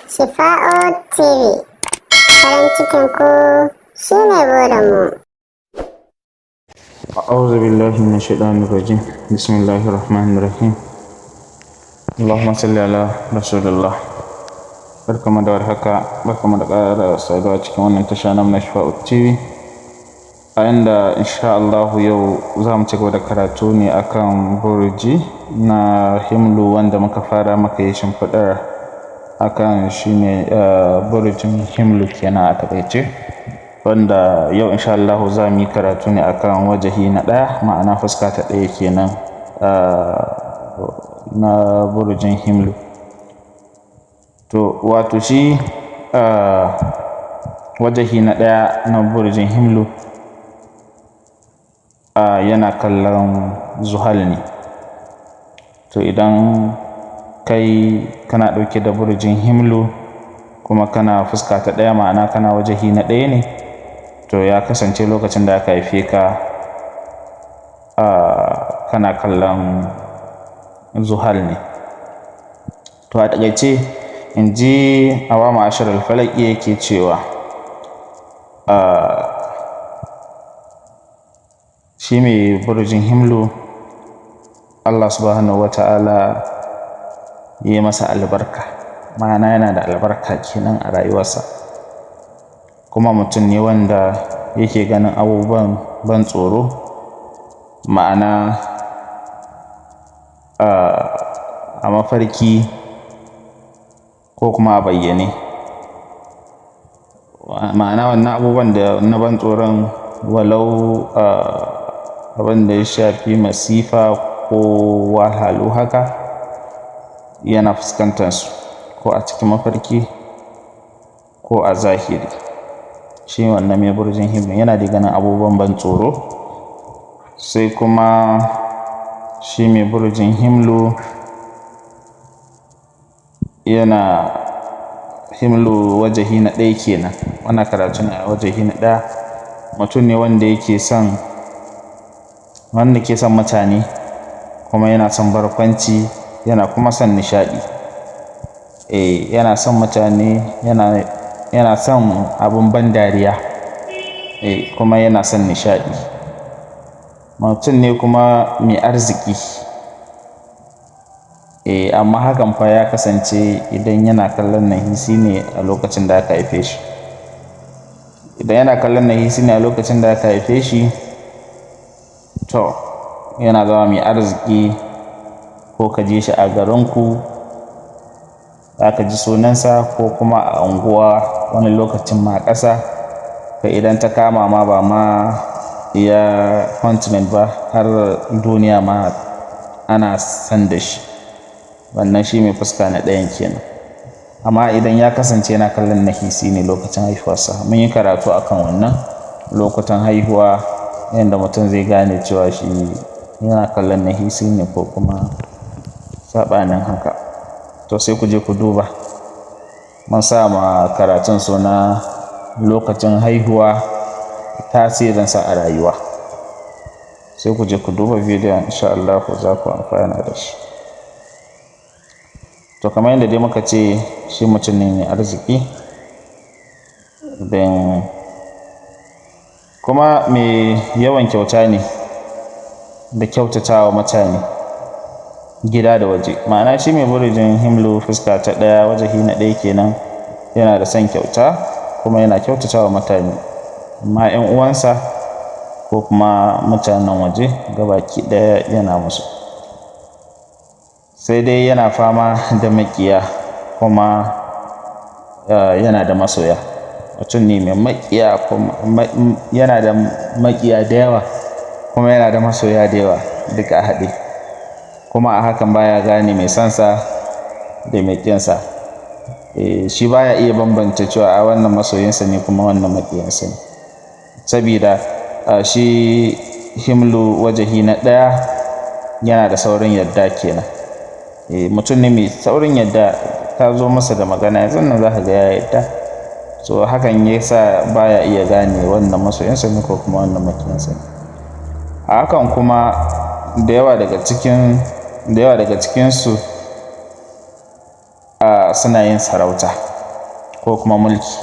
Shifa'u TV, farin cikin ku shine burinmu. أعوذ بالله من الشيطان الرجيم. بسم الله الرحمن الرحيم. اللهم صل على رسول الله. Barkamu da warhaka, barkamu da ƙara saduwa cikin wannan tasha na Shifa'u TV, a inda insha Allah yau za mu ci gaba da karatu ne akan burji na himlu wanda muka fara maka yi shimfiɗar akan shi ne, burjin himlu kenan a taƙaice, wanda yau insha Allah za mu yi karatu ne akan wajahi na ɗaya, ma'ana fuska ta ɗaya kenan na burjin himlu. To, wato shi wajahi na ɗaya na burjin himlu yana kallon zuhal ne. To, idan kai kana ɗauke da burjin himlu kuma kana fuska ta ɗaya, ma'ana kana wajahi na ɗaya ne, to ya kasance lokacin da aka haife ka kana kallon zuhal ne. To, a taƙaice, in ji Awama Ashar Falaki, yake cewa shi mai burjin himlu, Allah Subhanahu wa Ta'ala ya yi masa albarka, ma'ana yana da albarka kenan a rayuwarsa, kuma mutum ne wanda yake ganin abubuwan ban tsoro, ma'ana a mafarki ko kuma a bayyane. Ma'ana wannan abubuwan da na ban tsoron, walau abin da ya shafi masifa ko wahalhalu haka, yana fuskantar su ko a cikin mafarki ko a zahiri. Shi wannan mai burjin himlu yana da ganin abubuwan ban tsoro. Sai kuma shi mai burjin himlu yana himlu wajahi na ɗaya kenan, wannan karatu ne a wajahi na ɗaya, mutum ne wanda yake son, wanda ke son mutane, kuma yana son barkwanci, yana kuma son nishaɗi. Eh, yana son mutane, yana son abin ban dariya, eh, kuma yana son nishaɗi. Mutum ne kuma mai arziki. Eh, amma hakan fa ya kasance idan yana kallon nahisi ne a lokacin da aka haife shi. Idan yana kallon nahisi ne a lokacin da aka haife shi, to yana zama mai arziki, ko ka ji shi a garinku za ka ji sunansa, ko kuma a unguwa, wani lokacin ma a ƙasa. Kai, idan ta kama ma, ba ma iya continent ba, har duniya ma ana san da shi. Wannan shi mai fuska na ɗayan kenan. Amma idan ya kasance yana kallon nahisi ne lokacin haihuwarsa, mun yi karatu akan wannan lokutan haihuwa, yadda mutum zai gane cewa shi yana kallon nahisi ne ko kuma saɓanin haka. To, sai ku je ku duba. Mun sa ma karatun suna "Lokacin haihuwa, tasirinsa a rayuwa". Sai ku je ku duba bidiyon, insha Allah za ku amfana da shi. To, kamar yadda dai muka ce, shi mutum ne mai arziki don kuma mai yawan kyauta ne da kyautatawa mutane gida da waje. Ma'ana shi mai burjin himlu fuska ta ɗaya, wajahi na ɗaya kenan, yana da son kyauta kuma yana kyautatawa mutane, amma 'yan uwansa ko kuma mutanen waje gabaki ɗaya yana musu. Sai dai yana fama da maƙiya kuma yana da masoya. Mutum ne mai maƙiya, kuma yana da maƙiya da yawa, kuma yana da masoya da yawa, duka a haɗe. Kuma a hakan baya gane mai sonsa da mai ƙinsa. Eh, shi baya iya bambance cewa a wannan masoyinsa ne kuma wannan maƙiyinsa ne. Sabida shi himlu wajahi na ɗaya yana da saurin yadda kenan. Eh, mutum ne mai saurin yadda. Ka zo masa da magana, yanzun nan za ka ga ya yadda. So hakan ya sa baya iya gane wannan masoyinsa ne ko kuma wannan maƙiyinsa ne. A hakan kuma da yawa daga cikinsu suna yin sarauta. ko kuma mulki.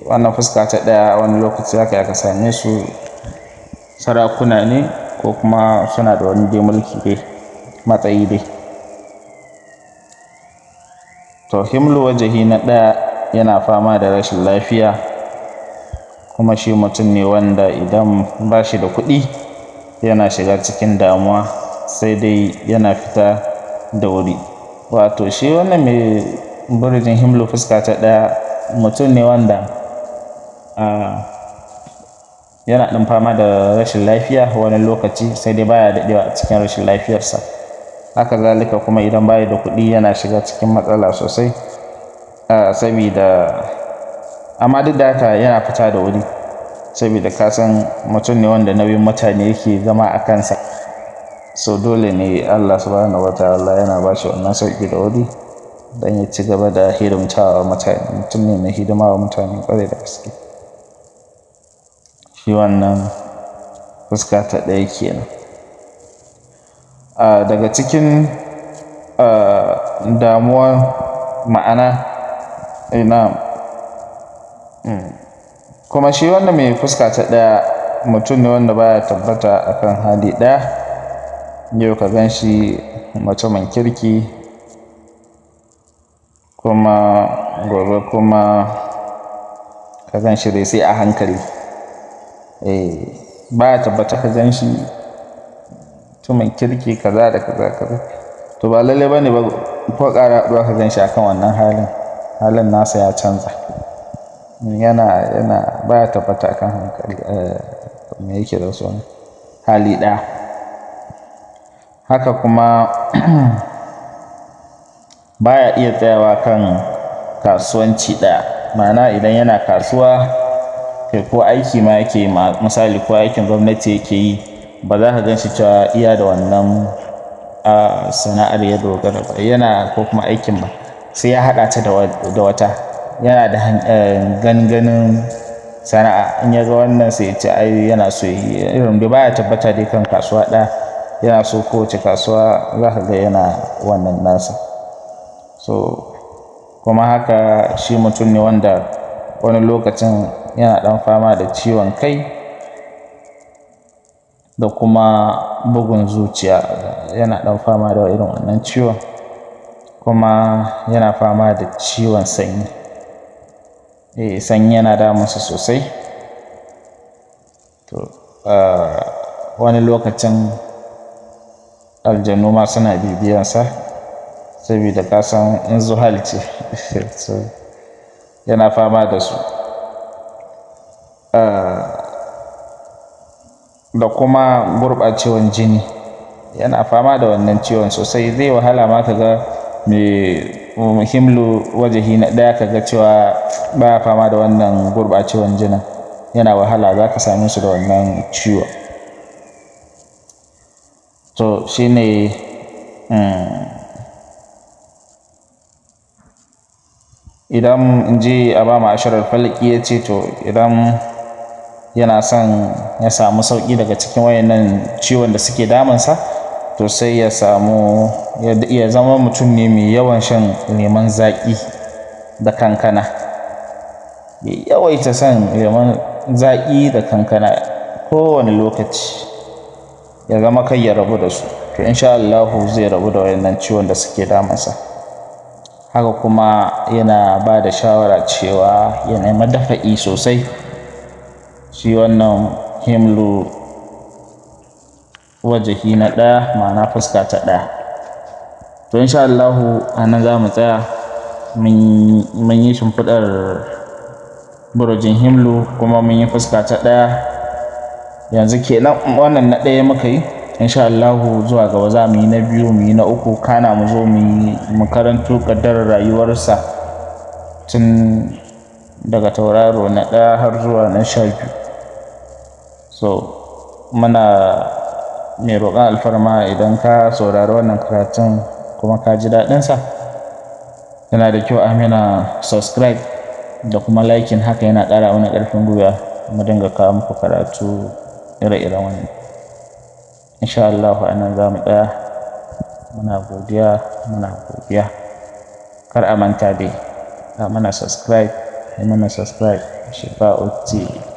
Wannan fuska ta ɗaya wani lokaci zaka iya ka same su sarakuna ne ko kuma suna da wani dai mulki dai matsayi dai. To himlu wajahi na ɗaya yana fama da rashin lafiya, kuma shi mutum ne wanda idan ba shi da kuɗi yana shiga cikin damuwa, sai dai yana fita da wuri. Wato shi wannan mai burjin himlu fuska ta ɗaya mutum ne wanda yana ɗan fama da rashin lafiya wani lokaci, sai dai baya daɗewa a cikin rashin lafiyarsa. Haka zalika kuma idan baya da kuɗi yana shiga cikin matsala sosai, sabida amma duk da haka yana fita da wuri, sabida ka san mutum ne wanda nauyin mutane yake zama a kansa. So dole ne Allah subhanahu wa ta'ala yana ba shi wannan sauƙi da wuri don ya ci gaba da hidimtawa mutane. Mutum ne mai hidima wa mutane ƙwarai da gaske. Shi wannan fuska ta ɗaya kenan. Daga cikin damuwar ma'ana ina kuma shi wannan mai fuska ta ɗaya mutum ne wanda baya tabbata akan hali ɗaya. Yau ka gan shi mutumin kirki, kuma gobe kuma ka gan shi dai sai a hankali. Baya tabbata ka gan shi mutumin kirki kaza da kaza kaza. To ba lalle bane ba ko ƙara haɗuwa ka gan shi akan wannan halin. Halin nasa ya canza. Yana baya tabbata akan hankali, me yake da suna hali ɗaya. Haka kuma baya iya tsayawa kan kasuwanci ɗaya. Ma'ana idan yana kasuwa kai ko aiki ma yake yi, misali ko aikin gwamnati yake yi, ba za ka gan shi cewa iya da wannan sana'ar ya dogara ba, yana ko kuma aikin ba, sai ya haɗa ta da wata. Yana da ganin sana'a, in ya ga wannan sai ya ce ai yana so yi. Irin dai baya tabbata dai kan kasuwa ɗaya, yana so kowace kasuwa za ka ga yana wannan nasa. So kuma haka shi mutum ne wanda wani lokacin yana ɗan fama da ciwon kai da kuma bugun zuciya, yana ɗan fama da irin wannan ciwon, kuma yana fama da ciwon sanyi. Sanyi yana damunsa sosai. To wani lokacin aljanu ma suna bibiyansa, sabida ka san in zuhal ce. So yana fama da su. Da kuma gurɓacewan jini, yana fama da wannan ciwon sosai. Zai wahala ma ka ga mai himlu wajahi na ɗaya ka ga cewa baya fama da wannan gurɓacewan jinin. Yana wahala za ka same su da wannan ciwon. To shi ne idan in ji Aba Ma'asharal Falaki ya ce to idan yana son ya samu sauƙi daga cikin wayannan ciwon da suke damunsa, to sai ya samu ya zama mutum ne mai yawan shan lemon zaƙi da kankana. Ya yawaita shan lemon zaƙi da kankana kowane lokaci, ya zama kai ya rabu da su. To insha Allahu zai rabu da wayannan ciwon da suke damunsa. Haka kuma yana ba da shawara cewa ya nemi dafa'i sosai. Shi wannan himlu wajahi na ɗaya, ma'ana fuska ta ɗaya. To insha Allahu a nan za mu tsaya. Mun yi shimfiɗar burjin himlu kuma mun yi fuska ta ɗaya. Yanzu kenan wannan na ɗaya muka yi. Insha Allahu zuwa gaba za mu yi na biyu, mu yi na uku, kana mu zo mu karanto ƙaddarar rayuwarsa tun daga tauraro na ɗaya har zuwa na 12. So muna mai roƙon alfarma idan ka saurari wannan karatun kuma ka ji daɗinsa, yana da kyau a mana subscribe da kuma liking. Haka yana ƙara mana ƙarfin gwiwa mu dinga kawo muku karatu ire-iren wannan. Insha Allahu a nan za mu tsaya. Muna godiya, muna godiya. Kar a manta dai. A mana subscribe, a mana subscribe. Shifa'u TV.